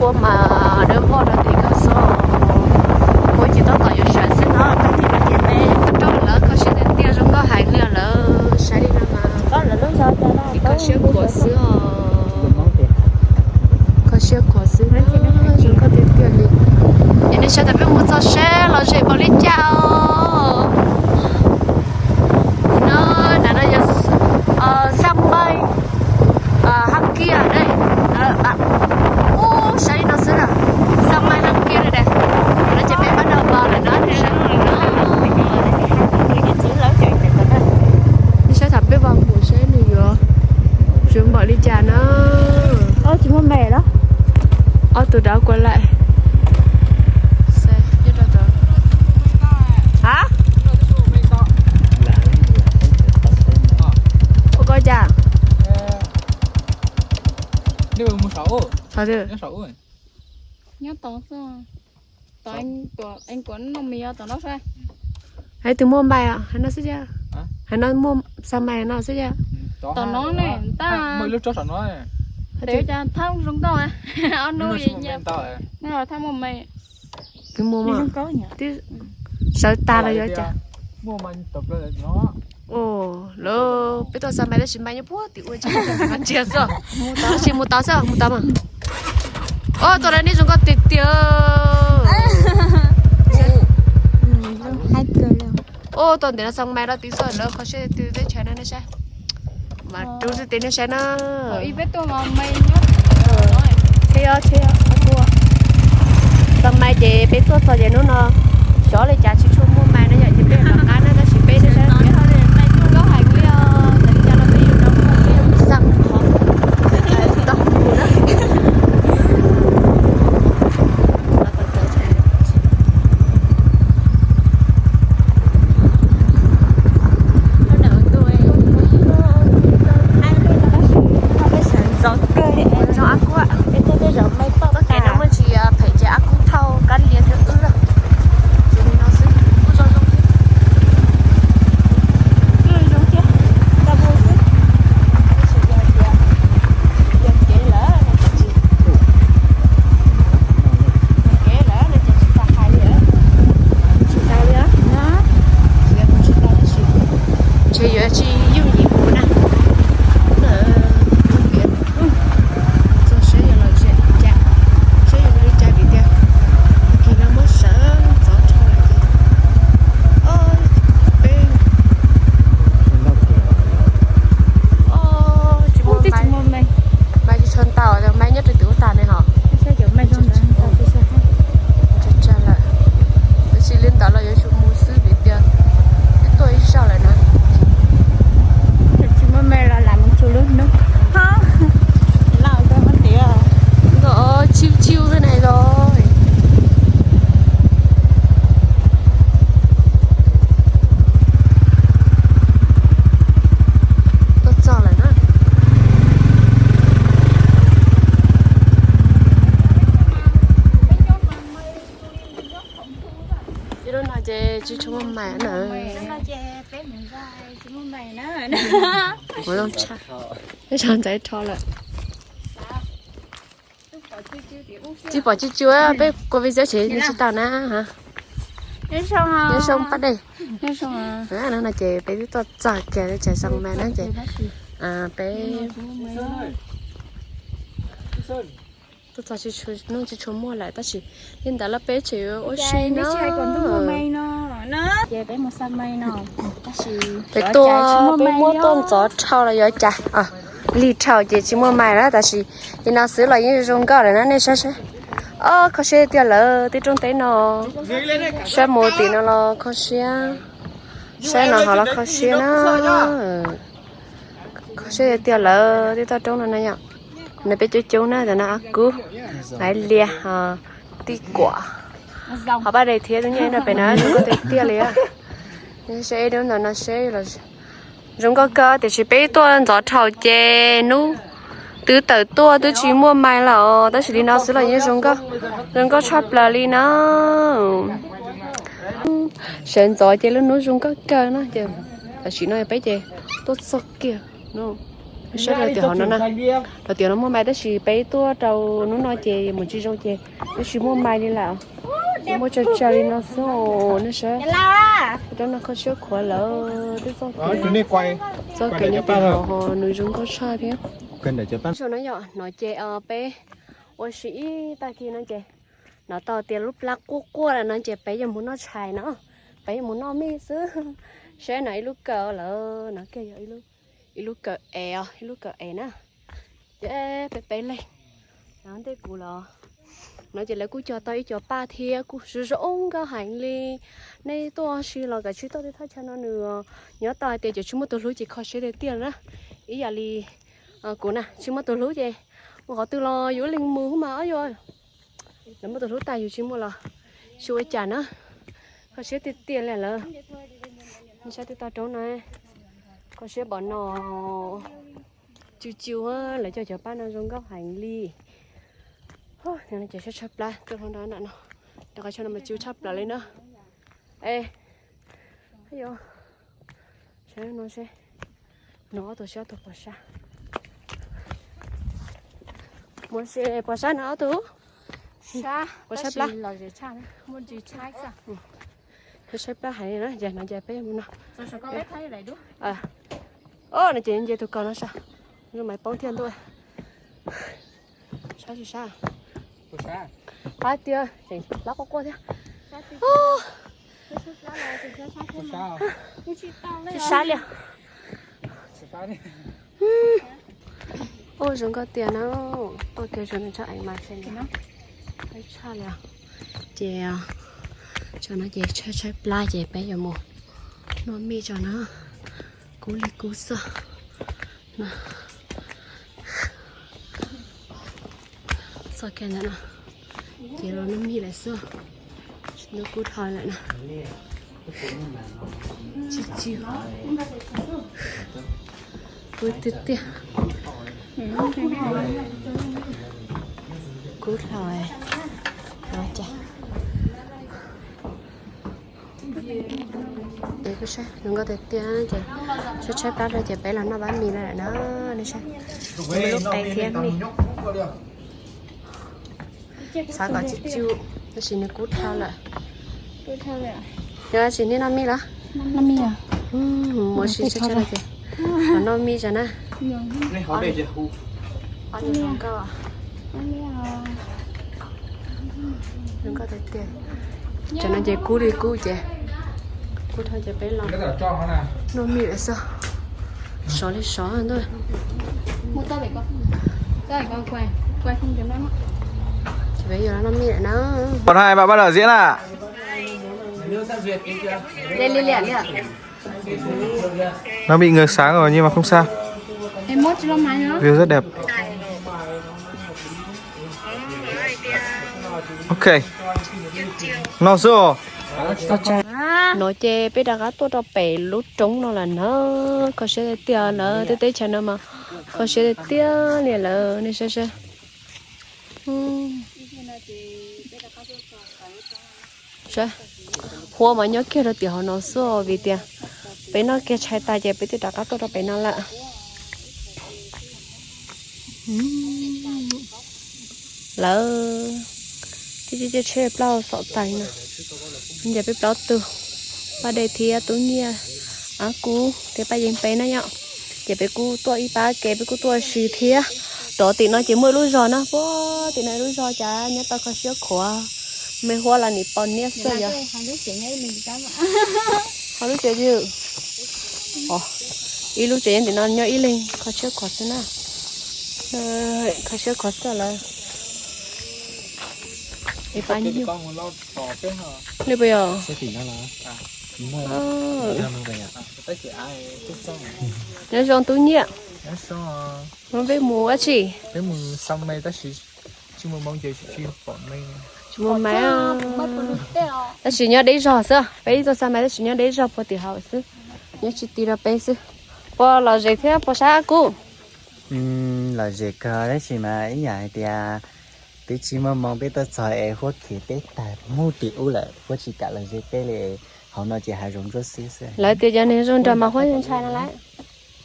Ua mas dawb vog rau tim koj xwb. Kuv ces tab tom yuav sawv xwb no, tag kis no ces peb rau lawv kho siab tiag tiag, zoo nkauj heev li lawv saib li no mas. Kho siab khuav xwb os. Kho siab khuav xwb, zoo nkauj tiag tiag li. Ces nej saib tas peb mus txog seb lom zem npaum li cas os. No, ntawm no yog Xab Maij Hab Kiaj ne. Ub, saib li no xwb na, Xab Maij Hab Kiaj ne. No ces peb pab no vog lawm no. Nej saib tham peb vog mus seb nws yuav zoo npaum li cas na. Tsis muaj me los? Ob tug dov kua laim. Ua koj cas? Nyob tod xwb. Hais tus muaj mai os, hais no xwb cas? Hais no muaj Xab Maij no xwb cas? Tom no ne, tab tes cas thab zoo nkauj. Ob nub thab muaj mai. Twb muaj, twb sawv tas los yuav cas? Lawv peb tuaj Xab Maij tab sis Maij nyob puag tim ua tsis ntsia xwb. Tab sis mus tod xwb, mus tod mas. Ub, tuaj lawv nej zoo nkauj tiag tiag. Ub, tuaj ntev no Xab Maij rau tim xwb, lawv kho siab tiag teb chaws no nej saib. Mas rub xwb tiag nej saib na. Xab Maij ces peb tuaj txog ces hnub no xyov li cas tsis tshua muaj mai no yom, ces peb rov qab na, tab sis peb saib saib zoo nkauj heev li os, txawm li cas los peb yuav rov mus, peb yuav mus xab qhov tau mus na. Zoo ab kub, txoj kev no muaj ntsis phem ces ab kub thauj kab lia thiab wb lawm. Ces li no xwb, kuj zoo zoo thiab. Kuj zoo thiab, tau mus xwb. Tab sis yog tias yog kev lawm no ces tsis, yog kev lawm no ces tsis tas hais li lawm. Tsis tas li os, tsis tas tab sis ntshe yuav tsis yooj yim mus na. Txog saib yuav los zem li cas, saib yuav li cas vim tias tag kis no muab sawv ntxov dhau lawm ces peb tsis muaj mai, mai tsis tshua ntau, mai nyob rau tim ub tag ne hos. Tsawg tsawg lawm, tab sis li ntawd los yuav tsum mus xwb vim tias twb tuaj ib zaug lawm na. Tsis muaj me los lam mus txog lub hnub. Nkos chiv chiv xwb ne los. Tuaj txog lawm na. Ib lub no ces tsis tshua muaj mais na. Ib zaug ntxeev rho lawm. Tsis pom tsis tsuas peb kua video ces nws tsis tau na. Nyob zoo pab dej. No ces peb twb tuaj txog kiag li cas zoo mas na ces peb tuaj txog tsis tshua, hnub tsis tshua muaj lawm tab sis li ntawd los peb tseem yuav ua si na. Peb tuaj peb muab tuaj ntxov dhau los yuav cas. Lig dhau ces tsis muaj mais na tab sis li no xwb los yeej zoo nkauj lawm na nej saib saib. Ob kho siab tiag lawm teb roob teb no. Saib mus tim no los kho siab, saib no ho los kho siab na. Kho siab tiag tiag lawm teb toj roob no na yom. No peb coob coob na, tam no Ab Kub, Maiv Liag, Tij Kuam, ho Paj Dej thiab tub nyeej no pem no zoo nkauj tiag tiag li. Seb ib hnub ntawm no seb zoo nkauj kawg tiam sis peb tuaj ntxov dhau ces hnub twb tawm tuaj twb tsis muaj mais lawm tab sis li no xwb los yeej zoo nkauj, zoo nkauj tshaj plaws li na. Sawv ntxov ces lub hnub zoo nkauj kawg na ces tam sim no peb ces tuaj txog kiag no. Saib rau tiam hauv no na, rau tiam no muaj mais tab sis peb tuaj rau hnub no ces mus tsis zoo ces twb tsis muaj mais li lawm. Muaj tsawg tsawg li no xwb nej saib. Rau no kho siab khuav lawm twb txoj kev, txoj kev nyob tim hauv ho nws zoo nkauj tshaj thiab. Zaum no yom no ces peb ua si ib tag kis no ces hnov tau tias lub plab quaj quaj lawm no ces peb yuav mus noj tshais no, peb yuav mus noj mij xwb. Saib no ib lub kawm lawm no kiag yog ib lub kawm es, ib lub kawm es na. Ces peb peb leeg no ntej kuv los no ces lawv kuj cog tau ib co paj thiab kuj zoo zoo nkauj heev li. Nej tuaj si los kav tsij tuaj tej thaj chaw no nws nyob tau hais tias cov tsis muaj tus hlub ces kho siab tiag tiag na. Ib yam li kuv na tsis muaj tus hlub ces mus qhov twg los yus ib leeg mus mas ob yuav lawv muaj tus hlub tas yus tsis muaj los tsis ua cas na. Kho siab tiag tiag li lawm. Nej saib twb tau roob no, kho siab npaum no, cw cw lawv cog cov paj no zoo nkauj heev li. Ces tshaib tshaib plab tuaj hlo nram no, rau qhov chaw no mas cw tshaj plaws li na. E, no seb, no ob tug seb ob tug puas sab. Mus seb puas sab no ob tug, puas sab plab. Tshaib plab heev na, ces no ces peb mus no. O, no ces nce tus kaus no sab, zoo maiv poob thiaj ntuj. Sab tsis sab? Qab tiag, plab quaj quaj thiab. Tsis sab li. Ua zoo nkauj tiag na, tuaj kiag zoo tso ev mas tshaj li. Ces tso no ces tshaib tshaib plab ces peb yuav mus noj mij tso na. Kub li kub xwb. Txoj kev ntawm no ces los noj mij lawm xwb. Ntuj kub dhau lawm na. Tsis tsis, kub tiag tiag. Kub dhau los cas. Ces kuj saib zoo nkauj tiag tiag ces tshaib tshaib plab rau ces peb los noj pab mis lawm na. Nej saib, lub qe thiab mij. Xav kom tsis tsis, tab sis nws kub dhau lawm. Yog tsis nej noj mij los? Mus ua si tshaib tshaib los ces los noj mij tso na. Zoo nkauj tiag tiag. Cov no ces kub li kub ces, kub dhau ces peb los noj mij lawm xwb. Sov li sov ntuj. Ces peb yuav los noj mij lawm na. Còn hai bạn bắt đầu diễn à? Nó bị ngược sáng rồi nhưng mà không sao. View rất đẹp. Ok. No xwb. No ces peb rov qab tuaj rau pem lub roob no lawm na. Kho siab tiag tiag na, tej teb chaws no mas kho siab tiag tiag li lawm nej saib seb. Huab mas nyob kiag rau tim hauv no xwb vim tias peb noj kiag tshais tas ces peb twb rov qab tuaj rau pem no lawm. Lawv tib tib tsheb plaub xom tais no, nce peb plaub tug, Paj Dej thiab Tub Nyiaj, Ab Kub thiab Paj Yeeb peb na yom. Ces peb kuj tuaj ib pab kev peb kuj tuaj si thiab. Rov tim no ces muaj ib lub zos na, puag tim no ib lub zos cas nyob tau kho siab khuav, me huab los nim pos niab xwb yog. Ho lub tsev, ib lub tsev nyob tim no nyob ib leeg kho siab khuav xwb na. Kho siab khuav xwb lawm. Ib pab nyuj. Li puas yog? Nyob zoo Tub Nyiaj. Peb mus ua tsi? Tsis muaj mais, tab sis nyob deb zog xwb, peb ib tug xa mais tab sis nyob deb zog puag tim hauv xwb, nyob tsis ti rau peb xwb. Puas lom zem thiab puas sab Kub? Lom zem kawg tab sis mas ib yam hais tias peb tsis muaj moo peb tuaj txog es huab khiav peb tag mus tim ub lawm, huab tsis kam los ze peb li. Hauv no ces hav zoov ntsuab xiab xwb. Lawv tias cov neeg zoo nraug mas huab ntshai no lawm.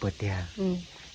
Puas tiag?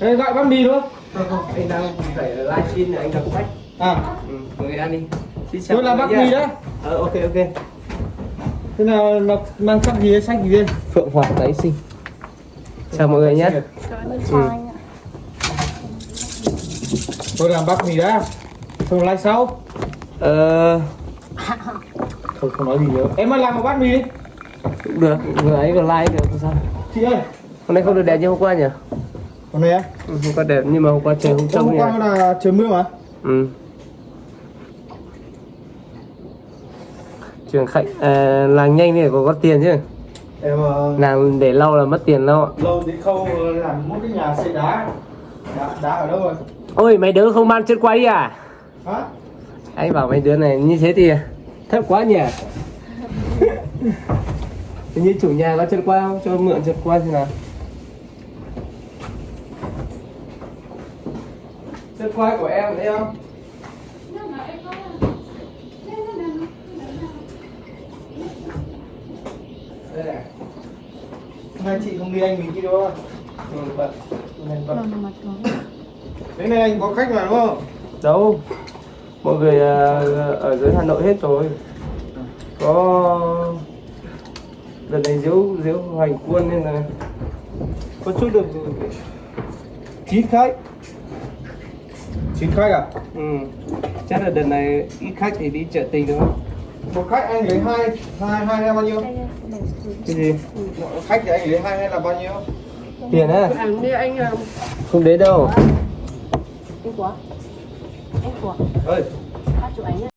Ê, gọi bát mì luôn. Không, không, anh đang phải livestream này, anh đọc sách. À. Ừ, mời anh đi. Xin chào. Tôi làm bát mì đó. Ờ, ok, ok. Thế nào nó mang sắc gì, sách gì đây? Phượng Hoàng tái sinh. Chào mọi người nhé. Tôi làm bát mì đã. Không, livestream. Ờ. Không, không nói gì nữa. Em ơi, làm một bát mì đi. Cũng được, vừa ấy vừa like được, không sao. Chị ơi. Hôm nay không được đẹp như hôm qua nhỉ? Hôm nay á? Ừ, hôm qua đẹp nhưng mà hôm qua trời không trông nhỉ? Hôm qua là trời mưa mà. Ừ. Trường Khánh, à, làm nhanh thì có, có tiền chứ. Em, ờ, làm để lâu là mất tiền đó. Lâu thì không làm, mua cái nhà xây đá. Đá, đá ở đâu rồi? Ôi, mấy đứa không mang chân quay à? Hả? Anh bảo mấy đứa này như thế thì thấp quá nhỉ? Hình như chủ nhà có chân quay không? Cho mượn chân quay xem nào. Chân quay của em thấy không? Đây này. Hôm nay chị không đi, anh mình đi đâu? Tôi bận. Tôi đang bận. Thế này anh có khách mà đúng không? Đâu. Mọi người, à, ở dưới Hà Nội hết rồi. Có đợt này diễu, diễu hành quân nên là có chút được chín khách. Chín khách à? Ừ. Chắc là đợt này ít khách thì đi chợ tình thôi. Một khách anh lấy hai, hai, hai là bao nhiêu? Cái gì? Một khách thì anh lấy hai hay là bao nhiêu? Tiền á? Anh đi anh, à. Không đến đâu. Anh của. Anh của. Ơi. Bác chụp ảnh nhá.